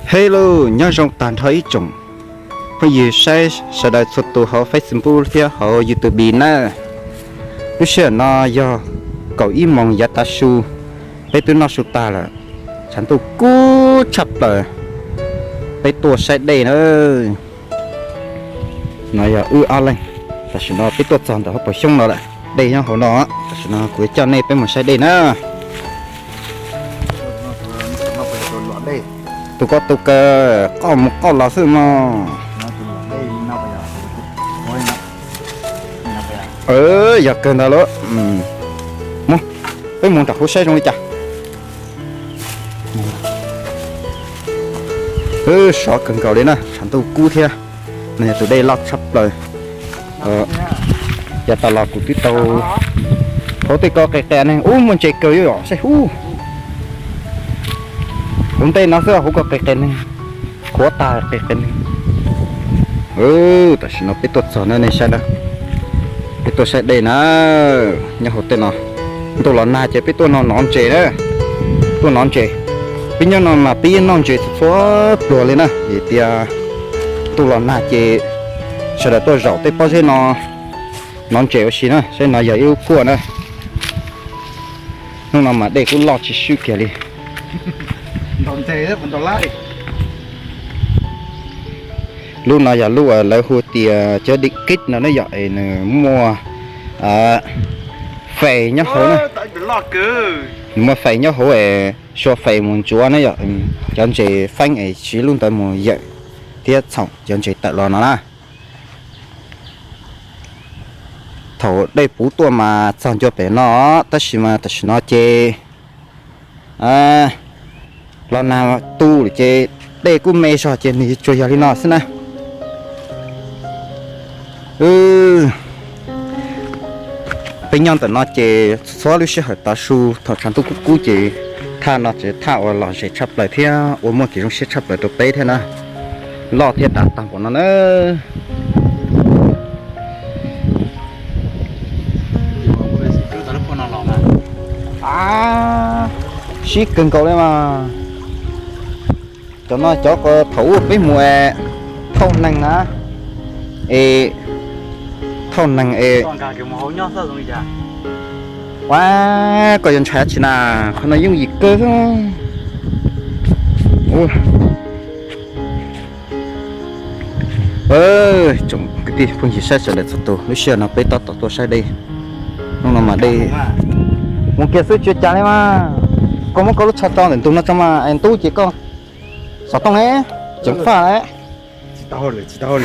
Hello, nyob zoo tag nrho ib tsoom phooj ywg saib sawv daws txhua tus hauv Facebook thiab hauv YouTube na. Lub sij hawm no yog kaum ib moos yav tav su, peb twb noj su tag lawm, tshav ntuj kub tshaj plaws, peb tuaj saib dej na. No yog wb ob leeg, tam sim no peb tuaj txog ntawm hauv paus xyoob no lawm, dej nyob hauv no, tam sim no kuv coj nej peb mus saib dej na. Tus ko tus kaw, qoj mus qoj los xwb mog. Yog kawg ntawd lauj. Mus, peb mus nram hauv saib zoo li cas. Sov kawg nkaus li na, tshav ntuj kub thiab. No yog tus dej loj tshaj plaws. Yav tas los kuv twb tau hauv tej ko qis qis neeg, ub muaj ntses kawg yom, saib ub. Hauv ntej no xwb hauv ko qis qis neeg, qhuav tag qis qis neeg. Tam sim no peb tuaj txog na, nej saib na, peb tuaj saib dej na, nyob hauv tej no. Ntuj los nag ces peb tuaj no nov ntses na, tuaj nov ntses. Peb nyob no mas peb yeej noj ntses txhua txhua pluag li na, vim tias ntuj los nag ces sawv daws tuaj zaum tej pob zeb no nov ntses ua si na. Saib no yog ib lub kuaj na. Hnub no mas dej kuj loj tsis swb kiag li. Lub no yog lub uas lawv hu tias cov dim kib no ne yom, es nws muaj fais nyob hauv na. Nws muaj fais nyob hauv es sua fais mus ntsuav ne yom, cov ntses feeb es siv lub ntawd mus yawm thiab txhoom cov ntses tawm los no na. Thaum dej puv tuaj mas txog ncua pem no, tab sis mas tam sim no ces los nag tu lawm ces dej kuj me zog ces nws tsuas yog li no xwb na. Peb nyob ntawm no ces txhua lub sij hawm tav su thaum tshav ntuj kub kub ces thaj no ces thaj uas lom zem tshaj plaws thiab ua muaj kev zoo siab tshaj plaws rau peb thiab na. Loj thiab dav tag npaum no na. Sib kawg nkaus li mas. Cov no cov thaum ub peb mus thauj neeg na, es thauj neeg es ua koj yuav ntshai tsi na, qhov no yooj yim kawg. Tsoom kwv tij phooj ywg saib sawv daws txhua tus, lub sij hawm no peb tab tom tuaj saib dej. Hnub no mas dej mus kiag xwb tsis ua cas li mas. Koj muab koj lub tsho tso ntawm ntug no tso mas es ntub ces koj xov tooj ne, ceev faj lawm.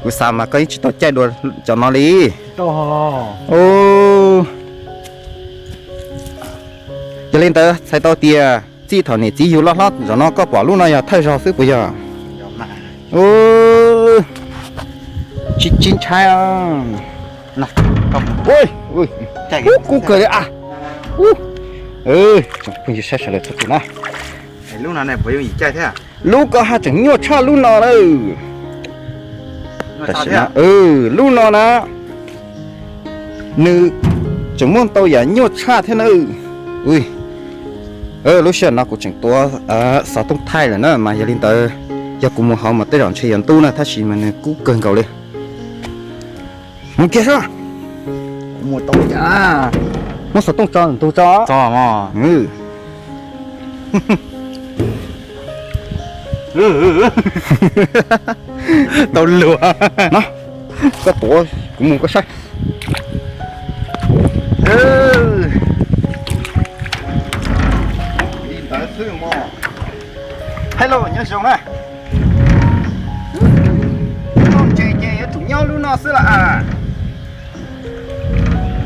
Kuv xav mas koj yeej tsis tau caij dua cov no li. Yog li ntawd txhais tau tias txij thaum niam txiv yug loj hlob zaum no koj pom lub no yog thawj zaug xwb puas yog? Tsis tsis ntshai. Ub, kub kawg li a. Ub, phooj ywg saib sawv daws txhua tus na. Lub koj haj tseem nyuaj tshaj lub no lawm. Lub no na, nws tseem muaj ntau yam nyuaj tshaj thiab na. Lub sij hawm no kuv tseem tuav xov tooj thaij lawm na mas yog li ntawd yog kuv mus hauv mas tej zaum ntshe yuav ntub na tab sis mas nws kub kawg nkaus li. Mus kiag seb. Kuv mus tau li cas. Muab xov tooj tso ntug tso. Tau luag. No, koj tuav kuv mus koj saib. Li ntawd xwb mog. Hello, nyob zoo na. Noj ntses ces yuav tsum nyob lub no xwb las.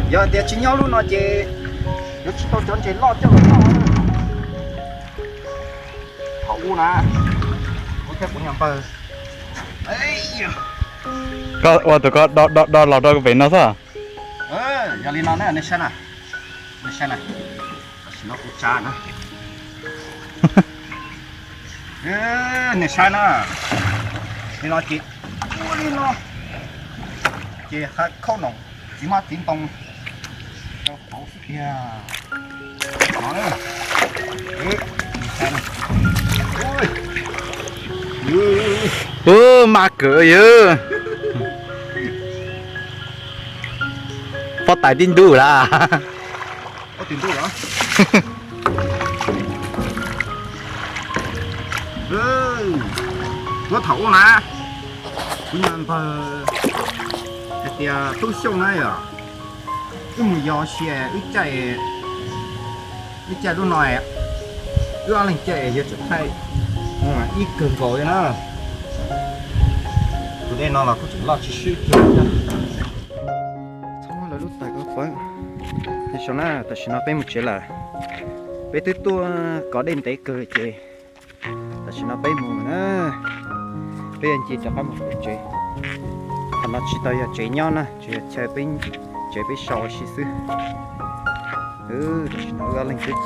Yog tias tsis nyob lub no ces yuav tsis tau cov ntses loj coj los noj. Thaum ub na, kuv thiab kuv niag npawg, koj ua tus ko do do do los rau pem no xwb. Yog li no na, nej saib na, nej saib na, tam sim no kuv tsa na, nej saib na, li no ces ua li no ces ha khaub noom txiv hmab txiv ntoo. Ub, mas kawg yawg. Pob tais tib ntuj lawm. Puag thaum ub na, kuv nyuam npawg hais tias Tub Xyooj na yom, wb mus yos sia wb caij, wb caij lub no, wb ob leeg caij yog tseem thaij ib kawg nkaus li na. Tus dej no los kuj tseem loj tsis swb kiag. Txhob muab lawv lub tais ko poob. Ces zoo na, tam sim no peb mus tsev lawm. Peb twb tuaj kov dej ntev kawg ces tam sim no peb mus na, peb yuav ncig rov qab mus pem tsev. Qhov no tsis tau yog tsev nyob na, tsuas yog chaw peb, tsev peb so ua si xwb. Tam sim no wb ob leeg twb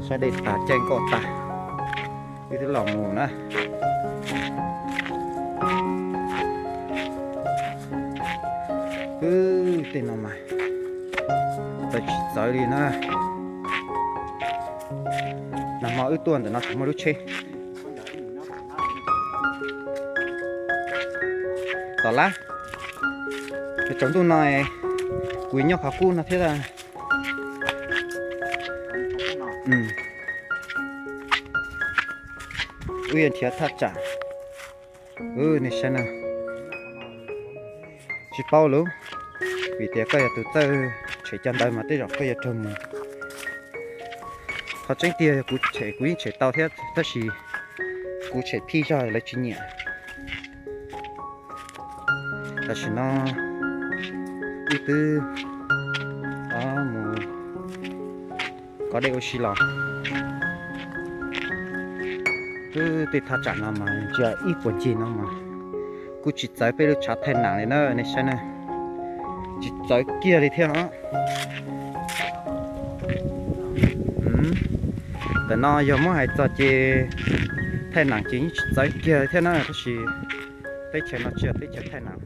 saib dej tas caij nkoj tag, wb twb los mus na. Wb tej no mas txawv tsis txawv li na. Nag hmo wb tuaj ntawm no tsis muaj lub tsheb. Tom lab, tsaus ntuj no kuv nyob qhov kub no thiab. Wb yuav nrhiav thaj tsam. Nej saib na, tsis paub lawm, vim tias koj yog tus txawj tshem cov ntawd mas tej zaum koj yuav raug mus. Qhov tseeb tiag kuv tshem kuv yeej tshem tau thiab tab sis kuv tshem phij zog lawv tsis nyiam. Tam sim no wb twb mus kov dej ua si los. Wb tej thaj tsam no mas ntsia ib puag ncig no mas kuj tsis txawv peb lub tshav thaij nam li na, nej saib na, tsis txawv kiag li thiab os. Ntawm no yog muab hais txog ces thaij nam ces yeej tsis txawv kiag li thiab na, tab sis teb chaws no tsis yog teb chaws thaij nam.